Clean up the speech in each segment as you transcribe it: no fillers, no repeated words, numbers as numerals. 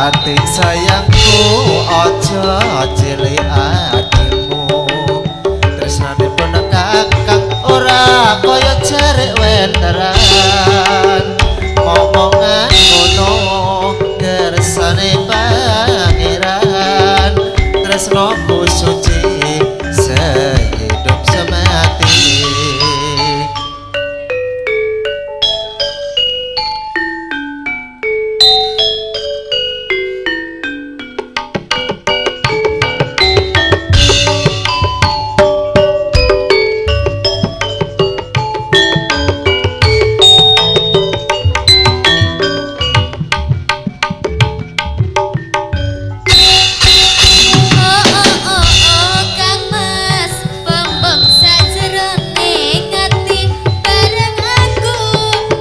Ati sayangku aja cilik atimu, tresnane pun kakang ora kaya jarik wenteran. Momongan ngono kersane pangeran, tresnoku suci sehidup semati. Oh oh oh oh Kang Mas, bembeng sajerone ati bareng aku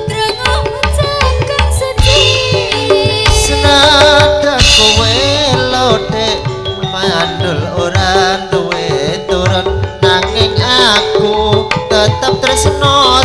krungu cakang sedih. Senada kowe lodek mandul ora duwe turun, nanging aku tetep tresno.